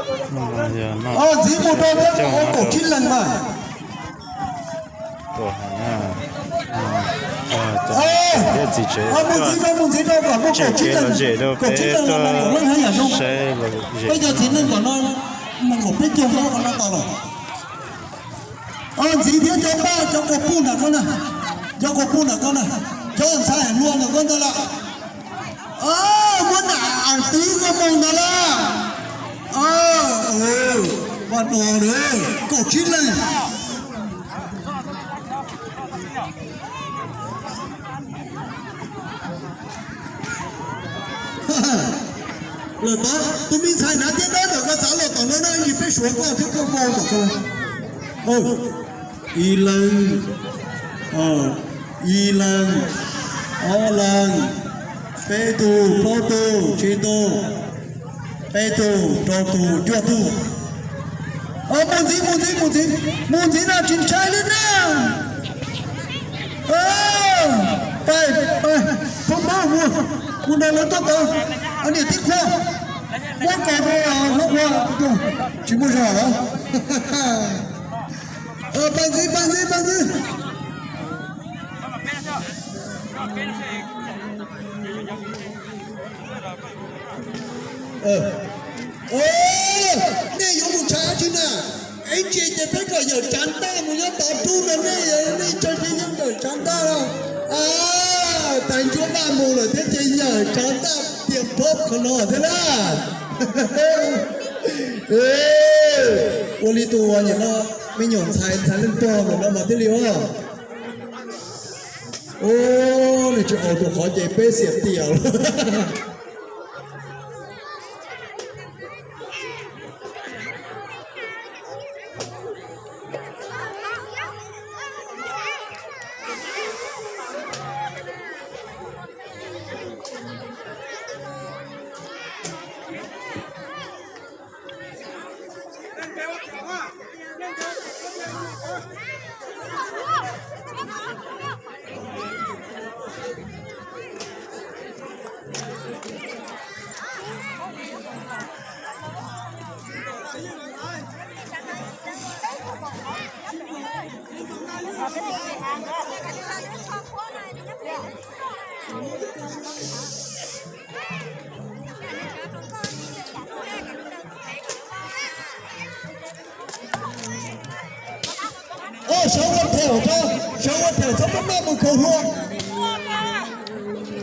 Ntxiv mus rau thiab kaum tsib leeg mas. Mus ntxiv, mus ntxiv rau kom muaj kaum tsib leeg, kaum tsib leeg los nees nkaum leej haj yam zoo. Peb cov txiv neej tom no nees nkaum peb caug no tau lawm. Ntxiv thiab cov paj, cov kua puj nram koj na, cov kua puj nram koj na, cov ntxhais hluas nram koj ntawd lawm. Muab nam twv koj mus ntawd lawm. Vaj no kaum tsib leeg. Lawm tod, tus me ntxhais hnav tiab dawb ntawm koj txav los tom no na, ib ntsis peb suav koj thiab koj vau tom koj. Ib leeg, ib leeg, ob leeg, peb tug, plaub tug, tsib tug, peb tug, rau tug, cuaj tug. Mus ntxiv, mus ntxiv, mus ntxiv, mus ntxiv no tsis ntshai li na. Pab, pab, pab pab mus, mus nrog lawv tuaj tod. Niam tij qhua, muab kom hlob qhua, tsis muaj zog lawm. Pab ntxiv, pab ntxiv, pab ntxiv. Nej yuav mus tshav tsi na? Ib ntsis ces peb kom yawm tsav ntaj mus nyob tod rub no, nej, nej tso tsis yeej yawm tsav ntaj los. Tais Ntsuab Vaj mus lawm thiab ces yawm tsav ntaj tias phob qhov no thiab na. Ua li tus uas nim no me nyuam ntxhais ntxhais leej pog ntawm no mas thiaj li ua. Nws tsis aus tus qhov ces peb xiam tiam lawm. Sawv ua thaum, sawv ua thaum txhob maj maj mus khaws hlua.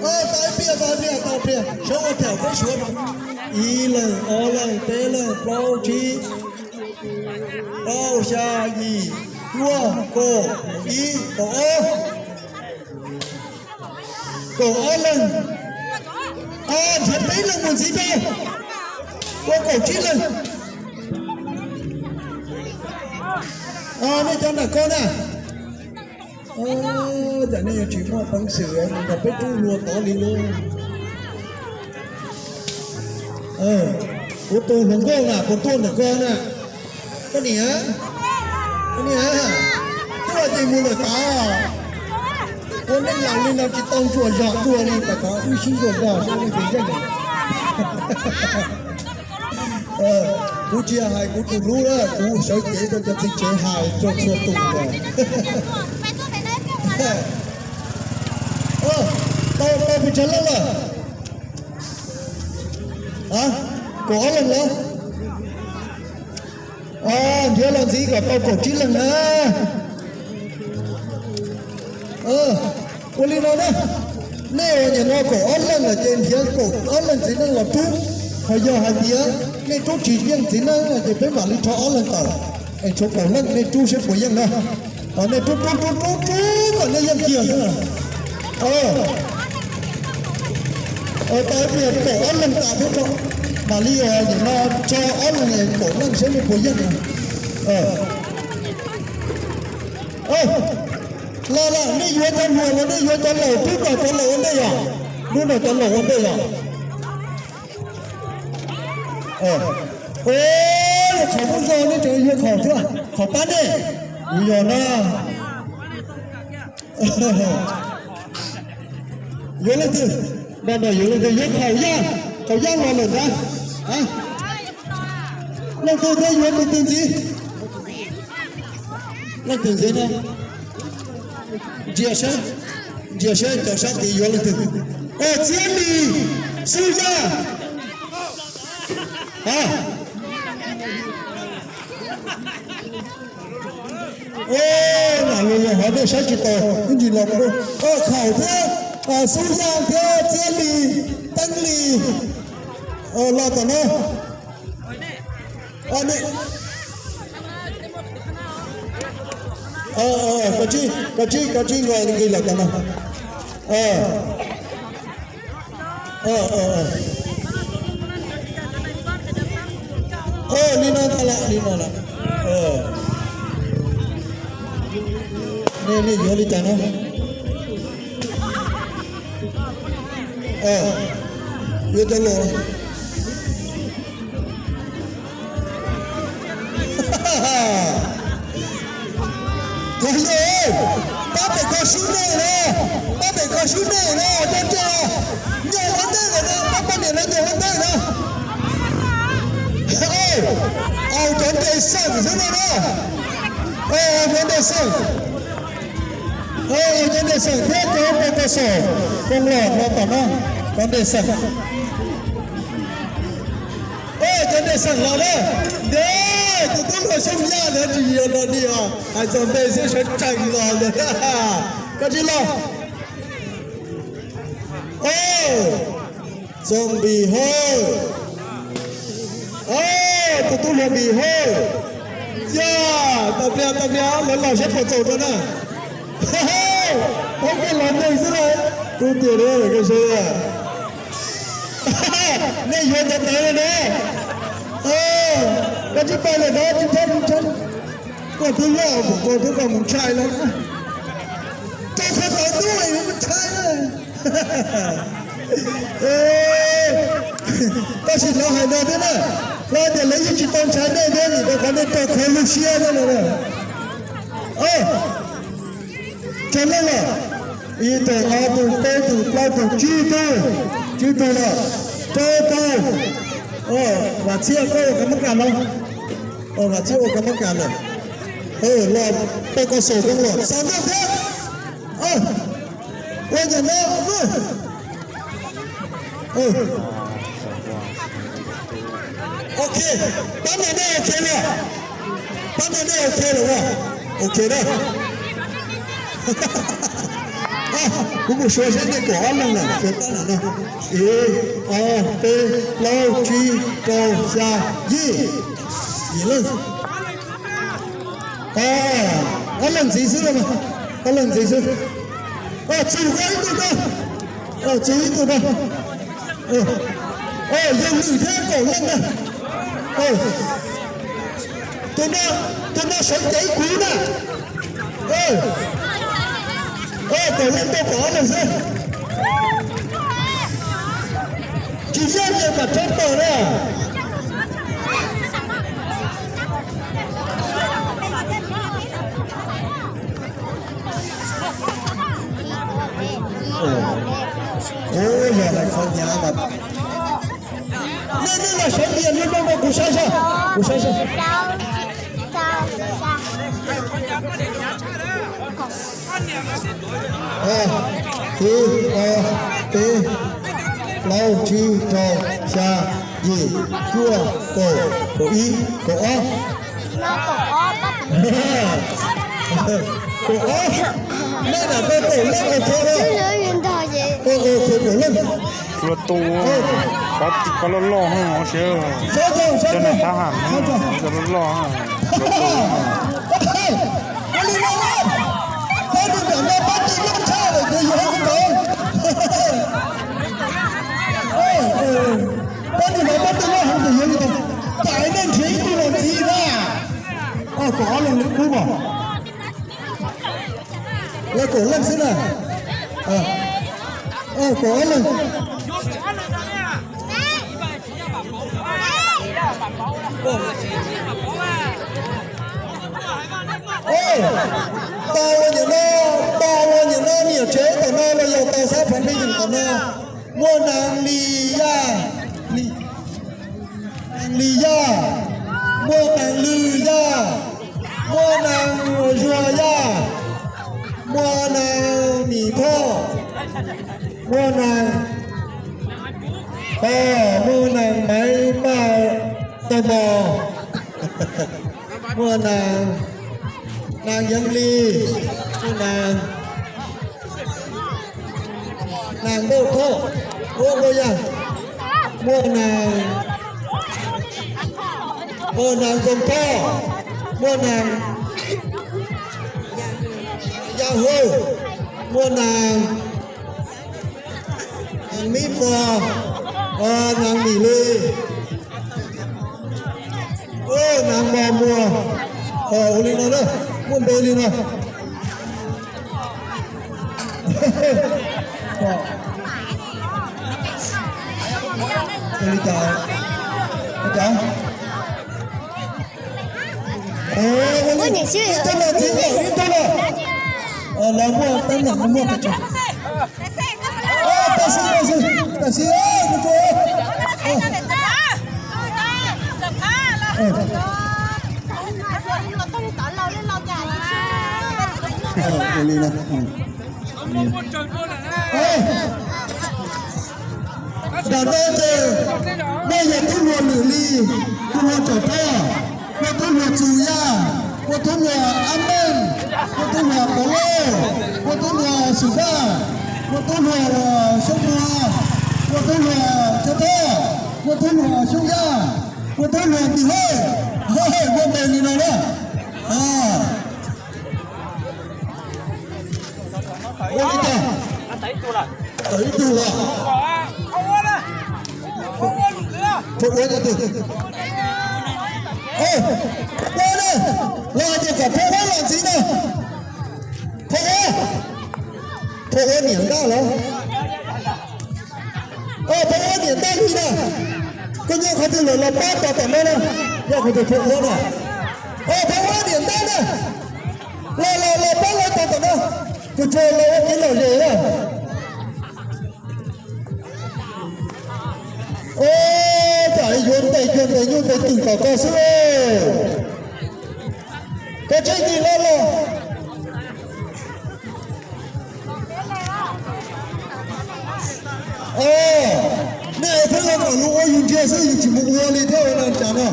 Tau ib pliag, tau ib pliag, tau ib pliag, sawv ua thaum peb suav no. Ib leeg, ob leeg, peb leeg, plaub, tsib, rau, xya, yim, cuaj, kaum, ib, kaum ob. Kaum ob leeg. Nrhiav peb leeg mus ntxiv rau, ua kaum tsib leeg. Nej cov nram ko na. Cas nej yuav tsis muaj peev xwm mus nrog peb rub hlua tod li lauj? Kuv tus hluas nkauj na, puas tuaj ntawm ko na? Koj niam, koj niam, tuaj ces mus lawm tod. Ua neej laus li no tsis tau ntsuas zog dua li, tas kov wb sib ntsuas zog seb leej twg yeej. Kuv tsis yog hais kuv tus hlub na, kuv sawv cev rau cov txiv tsev hais rau txhua tus. Tau, tau pes tsawg leej lawm? Kaum ob leeg lawm. Nrhiav los ntxiv kom tau kaum tsib leeg na. Ua li no na, nej nim no kaum ob leeg lawm ces nrhiav kaum ob leeg txiv neej los rub. Ho yog hais tias nej rub tsis yeej txiv neej no ces peb mam li rho ob leeg tawm, es tshuav kaum leej nej rub seb puas yeej na. Ho nej rub rub rub rub rub kom nej yeej kiag xwb. Tau tias kaum ob leeg tas thiab, mam li nim no rho ob leeg kaum leej seb nej puas yeej. Los los, nej yuav cov hluas los nej yuav cov laus, rub nrog cov laus ua ntej yom, rub nrog cov laus ua ntej yom. Qhov muaj zog nej tseem yuav qhov thiab, qhov pab nej, kuv yog na. Yuav leej twg? Nram no yuav leej twg? Yuav Khaum Yaj, Khaum Yaj los lawm ntag. Leej twg thiaj yuav tus twg ntxiv? Leej twg ntxiv na? Ntsia saib, ntsia saib cov sab tid yuav leej twg. Txiab Lis, Xub Yaj. Nam los yog hov nej saib tsis taus ib ntsis los. Khaum thiab, Xub Yaj thiab Txiab Lis, Teeb Lis los tom no. Koj tsib, koj tsib, koj tsib nqis los tom no. Li no tag lawm, li no lawm. Nej, nej yuav li cas no? Yuav cov los. Cov yawg, pab pem koj sub nej na, pab pem koj sub nej na, cov ntse, nyob ua ntej lawm na, pab poj niam na nyob ua ntej na. Au cov ntse xeem xwb no na. Au cov ntse xeem. Au cov ntse xeem thiab cov pej koj xom koos los no tom no, cov ntse xeem. Cov ntse xeem los na. Ntiav, tus tub hluas Xyooj Yaj ntawd tsis yog no li os, hais txog npe xwb sawv tsees los ntawd. Koj tsis los. Txog Npis Hawj. Tus tub hluas Npis Hawj. Yog, tau pliag tau pliag lawv los seb puas txaus rau na. Peb koj los ntseeg xwb na. Kuv tias li koj seb. Nej yuav cov ntawd na. Koj tsis pais lawm na, tsis tshab tsis tshab. Koj twb loj npaum koj twb koj mus ntshai lawm na. Rau qhov thaum ntub yuav mus ntshai na. Tab sis lawv hais no thiab na, lawv tias lawv yeej tsis tau ntshai nej thiab vim rau qhov nej raug khov lub siab thiab no na. Tsawg leej lawm? Ib tug, ob tug, peb tug, plaub tug, tsib tug. Tsib tug lawm. Rau tug. Vam Txhiaj, koj ua kab mab kas no. Vam Txhiaj ua kab mab kas lawm. Los peb koj xaus koob los xaus ntuj thiab. Ua nyuam no. Ok, pab no nej ok lawm. Pab no nej ok lawm os. Ok na. Kuv mus suav seb nej kaum ob leeg lawm, suav tab lawm no. Ib, ob, peb, plaub, tsib, rau, xya, yim. Yim leej. Ob leeg ntxiv xwb los mas, ob leeg ntxiv xwb. Txug koj ib tug na, txug ib tug na. Yog lwm thiab kaum leej na. Tus no, tus no sawv cev kuv na. Kaum leej tau kaum ob leeg xwb. Tsis yog ces mam rov tawm na. Yog lawv qhov hnyav mas nej, nej los sawv tias nej nrog kuv saib saib, kuv saib saib. Ib, ob, peb, plaub, tsib, rau, xya, yim, cuaj, kaum, kaum ib, kaum ob. Kaum ob. Nej na, kaum leej, ok, kaum leej. Luag tus, koj loj loj, cov neeg thab ham, cov loj loj. Pab tus no pab tus loj heev, tus yuav li tau. Kam nej nrhiav ib tug los ntxiv na. Kaum ob leeg li qub mas. Lawv kaum leej xwb na. Kaum ob leeg. Tau ua niam no, tau ua niam no niam tsev tom no los yog tau xab phav nej yeem tom no. Muaj Nees Lis Yaj, Nees Lis Yaj, Muaj neeg Lwm Yaj, muaj neeg Zuag Yaj, muaj neeg Mim Thoj, muaj neeg, muaj neeg Maiv Maj Tau Mos, muaj neeg, neeg Yeev Lis, muaj neeg, neeg Nkauj Thoj, muaj Nkauj Yaj, muaj neeg, muaj neeg Zoo Thoj, muaj neeg Yaj Hwj, muaj neeg, neeg Mib Muas, neeg Mim Lis, neeg Mos Muas, ua li no na, muaj npe li no. Ua li cas? Ua cas? Ib tug los txiv lawm, ib tug los. Lawv muaj teeb meem, muaj pes tsawg. Tam sim, tam sim, tam sim, tus tus. Ua li no. Nram no ces nej yog tub hluas Lwm Lis, tub hluas Tsaum Thoj, muaj tub hluas Txus Yaj, muaj tub hluas Ab Meej, muaj tub hluas Pov Lauj, muaj tub hluas Xwm Daj, muaj tub hluas Xyoob Muas, muaj tub hluas Tsab Thoj, muaj tub hluas Xyoob Yaj, muaj tub hluas Ntim Hawj, muaj npe li no na. Ua li cas? Tawm ib tug los. Phauj Uab tus twg? Ua na, los hais tias kom Phauj Uab los ntxiv na. Phauj Uab, Phauj Uab niam ntaj los? Phauj Uab niam ntaj li na. Koj nyob qhov twg lawm los pab tau tom no na. Nyob qhov twg Phauj Uab na? Phauj Uab niam ntaj na. Los los los pab lawv tau tom no. Tus tshuav los ua kev lom zem na. Ua cas yuav ntes cuag ntes nyuj ntes twm tom ko xwb. Koj tseeb ncig los los. Nej pheej ua kom luag ua yus ntsia xwb, yus tsis mus ua li thiab ua no cas no.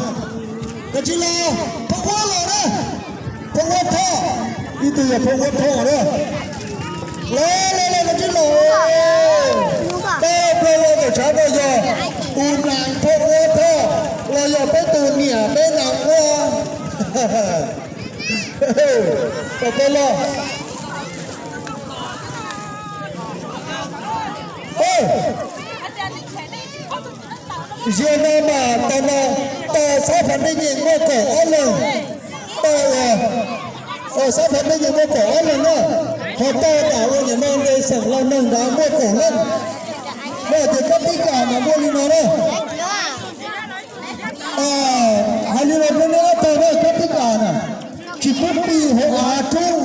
Koj tsis los, Phauj Uab los na. Phauj Uab Thoj, ib tug yog Phauj Uab Thoj na. Los los los koj tsis los. Peb peb los ntawm tshav no yog tus nees Phauj Uab Thoj los yog peb tus niam peb nees Uab. Kom peb los. Ziag no mas tas no, tas Xab Phav Dej Nyem muaj kaum ob leeg, tas Xab Phav Dej Nyem muaj kaum ob leeg na, ho tas tas ua niam no nte xeem los neeg nrad muaj kaum leej. Yog tias koj pib kam mas muaj li no na. Hais li no rau nej ob tog na, koj pib kam na, tsis pub pis hauv av rub,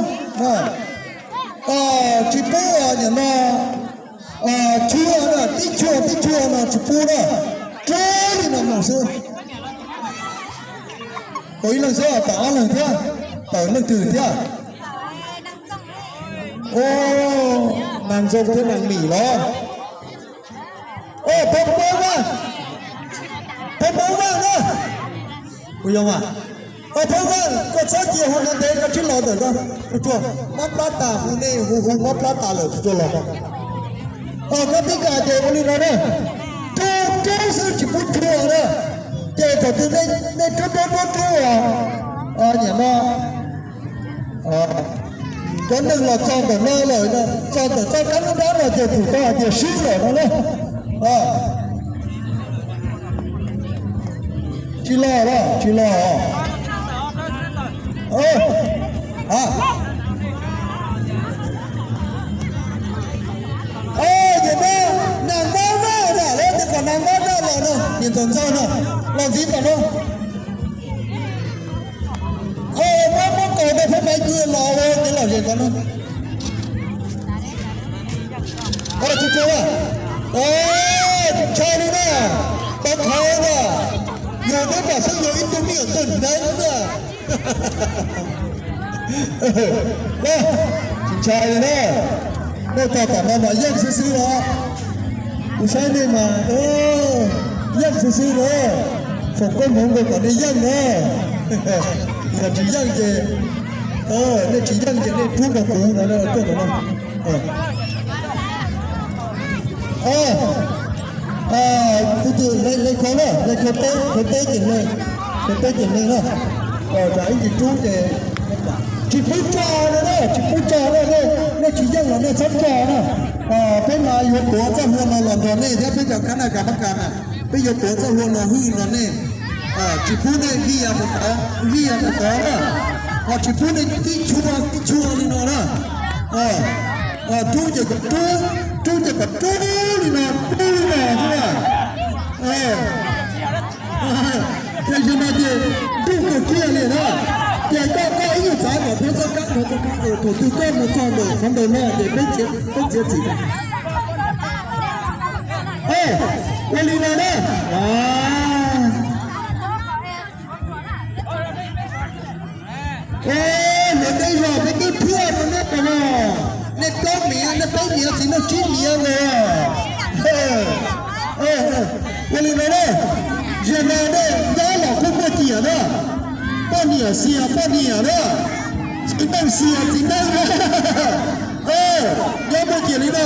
tsis pub niam no, tshua na, tib tshua tib tshua no tsis pub na, rub li no mus xwb. Ua ib leeg xwb, tawm ob leeg thiab, tawm leej twg thiab? Nees Zoo thiab nees Mim los? Phauj Poob Vaj, Phauj Poob Vaj na. Kuv yoo mas, Phauj Vaj, koj txhob cia hu no ntev, koj tsis los ntawm no. Mob plab tas, hu nej hu hu mob plab tas lawm tsis tshua los. Koj pib kam ces ua li no na, rub rub xwb tsis pub rub na. Ces thaum twg nej rub rub rub rub, niam no, cov neeg los txog ntawm no lawm, txog ntawm txoj kab nruab nrab no ces thaum tau hais tias swb lawm no na. Tsis los los, tsis los. Ces no, Nees Npab Vaj na, lawv tias kom Nees Npab Vaj los no, niam ntxawm ntxawg no, los ntxiv tom no. Muab muab kaus rau Phauj Maiv Kwv los ua kev lom zem tom no. Tsis tshua, tsis ntshai li na, tau khawv na. Yog neb pom xwb yog ib tug me nyuam txawj hneev na. Tsis ntshai li na. Nej tog tom no mas yeej xwb xwb los. Kuv saib nej mas yeej xwb xwb na. Foom koob hmoov rau kom nej yeej na. Yog tsis yeej ces nej tsis yeej ces nej rub nrog kuv no tuaj tom no. Tus twg hle khau na, hle khau teb, khau teb ces hle, khau teb ces hle na. Tsam ib ntsis rub ces tsis pub tso no na, tsis pub tso na, nej tsis yeej los nej txhob tso na. Peb mas yuav tuav txoj hlua no los nrog nej thiab peb cov khab naj kas pab kas na, peb yuav tuav txoj hlua no hwj nrog nej. Tsis pub nej vij mus tod, vij mus tod na, ho tsis pub nej tib tshua tib tshua li no na. Rub ces kom rub, rub ces kom rub li no, rub li no xwb na. Ces yog no ces ntuj kawg kiag li na. Ces koj koj ib nyuag txav kom peb txoj kab, thaum twg koj mus txog ntawm qhov ntawd no ces peb txiav txim. Ua li no na. Luag tej zog peb twb phiaj rau nej pem no, nej plaub miav, nej peb miav, txiv neej tsib miav los. Ua li no na, zaum no nej nyob los kuj muaj ciam na, poj niam xiam poj niam na, txiv neej xiam txiv neej na. Nyob muaj ciam li no,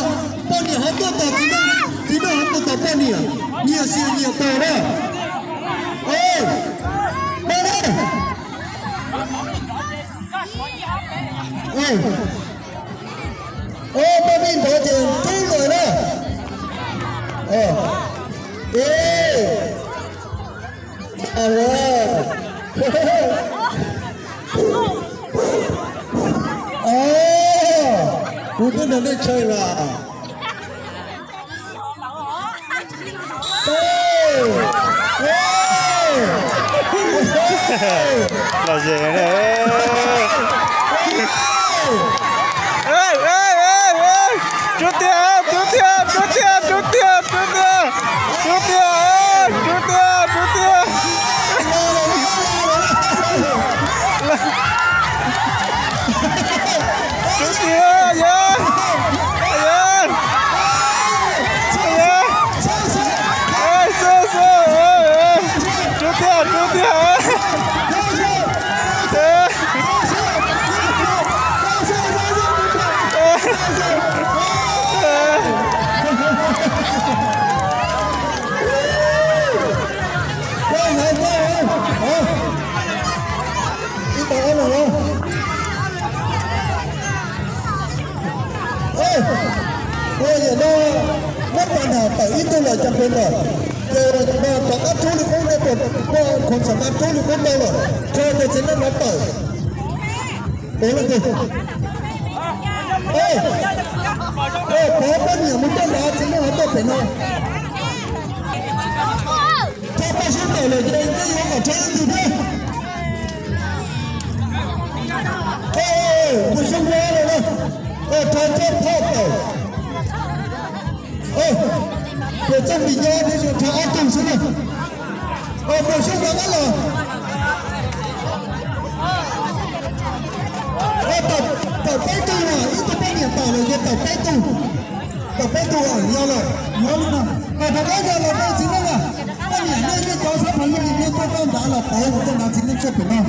poj niam ho tuaj tos txiv neej, txiv neej ho tuaj tos poj niam, nyias xiam nyias tos na. Pab na. Pab vij ntawd ces rub lawm na. Kuv twb nrog nej tshawj las. Lom zem na. Rub tiag, rub tiag, rub tiag, rub tiag, rub tiag, rub tiag, rub tiag, rub tiag. Rub tiag, yog, yog, yog. Rub tiag, rub tiag. Ib tau ob leeg los. Ua yam no, muab pas nram tawm ib tug los cas pem no, ces no rov qab rub li qub, nej puas muaj khoom xam mas rub li qub tau lawm, rho cov txiv neej no tawm. Ua leej twg, pov poj niam mus coj nrad, txiv neej ho tuaj pem no. Rho paj sib tawm lawm ces nej yuav kom rho leej twg thiab? Mus xyoo nrad lawm na, rho coj phoj tawm. Ces txoj mis nyob ces rho ob tug xwb na. Mus xyoo nrad los. Tawm peb tug na, ib tug poj niam tawm lawm ces tawm peb tug. Tawm peb tug yog lawm, yuav li no. Rov qab yog los rau txiv neej na. Poj niam nej, nej cov xab pha li nej tuaj tau nrad los pauv kuv tuaj nrad txiv neej tuaj pem no.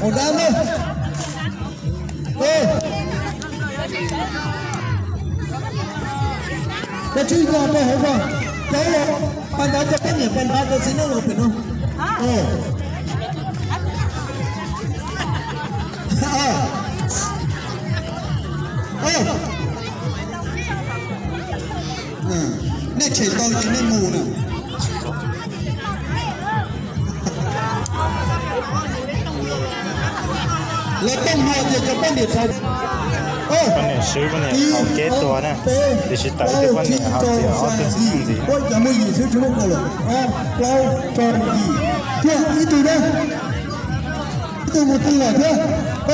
Ua dab na. Koj tsij nco rau hauv ko, cov uas pas nrad cov poj niam pas nrad cov txiv neej los pem no. Nej tshem tau ces nej mus na. Lawv tooj hluas ces cov poj niam thaum, poj niam swb poj niam thaum kev tuag na, tiam sis tawm ib tug poj niam ho txiav ob tug txiv neej ntxiv. Ua cas muaj yim xwb tsis muaj kaum lawm, ob plaub rau yim, thiab ib tug na. Ib tug mus twg lawm thiab?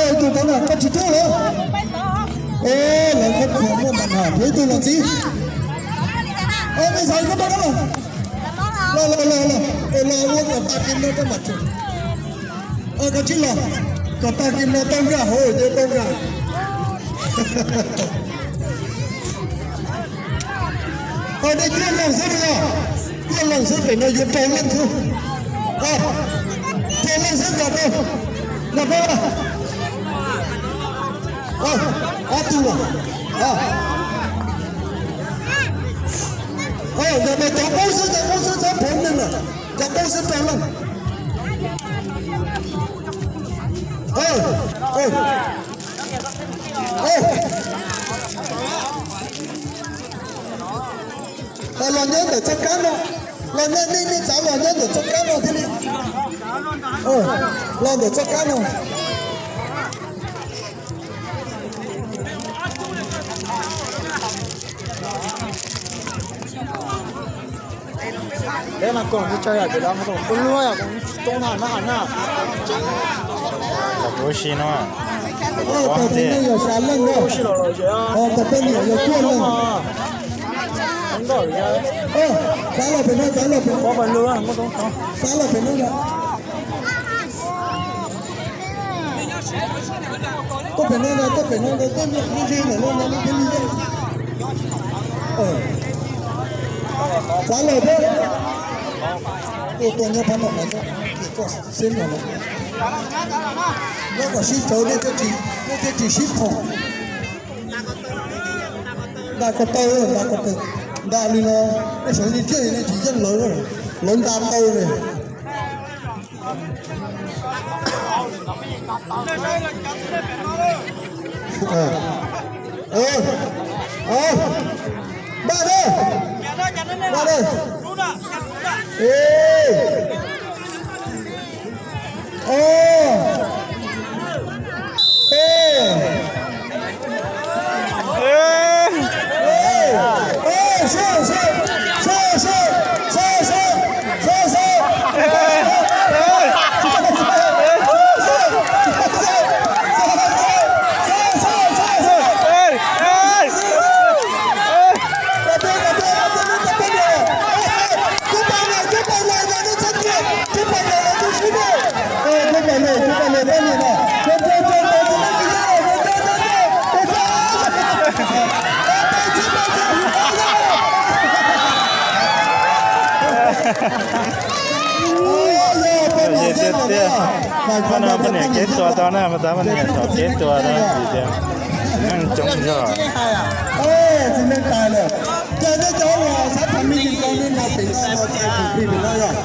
Ib tug tau na, koj tsis rub lawm. Lawv khab khuam muaj npas nag thiab ib tug los txiv. Nej xaiv koj rov qab los. Los los los, es los ua kom tag kis no rau mam tseem. Koj tsis los, kom tag kis no tau nkag hauv ces tau nkag. Ho nej cuaj leeg xwb os, cuaj leeg xwb pem no yuav rau leej xwb. Rau leej xwb los rau, los rau. Ob tug los. Yog cov qub xwb, cov qub xwb txhob phem neeg lawm, cov qub xwb rau leej. Los nyob ntawm txoj kab no, los nej nej txav los nyob ntawm txoj kab no thiaj li, los ntawm txoj kab no. Peb mas koom tsis tsawg yam, ces lawv mus koom kuj luag yam, koom tsis tau na na na. Kuv si no, tom peb niam yog xya leej na, tom peb niam yog cuaj leej. Xav los pem no, xav los pem no, xav los pem no. Tuaj pem no, tuaj pem no, tuaj pem no, tuaj pem no, tuaj pem no. Xav los pem. Tuaj, tuaj nyob phab no, xeb no. Nyob kom sib tsawv, nej thiaj tsis sib phoom. Nta ko taw, nta ko taw, nta li no, nej sawv li tsiaj nej tsis yeej lawv, lawv nta taw li. Npaj, npaj, npaj. Tiag tiag, qhov no poj niam kev tuag tau na, mas tab poj niam tau kev tuag tau tiag, neeg coob zog. Txiv neej tais lawm, ces nej cov uas xav tham me ntsis rau nej no pem no no ces kuv plig pem no yog.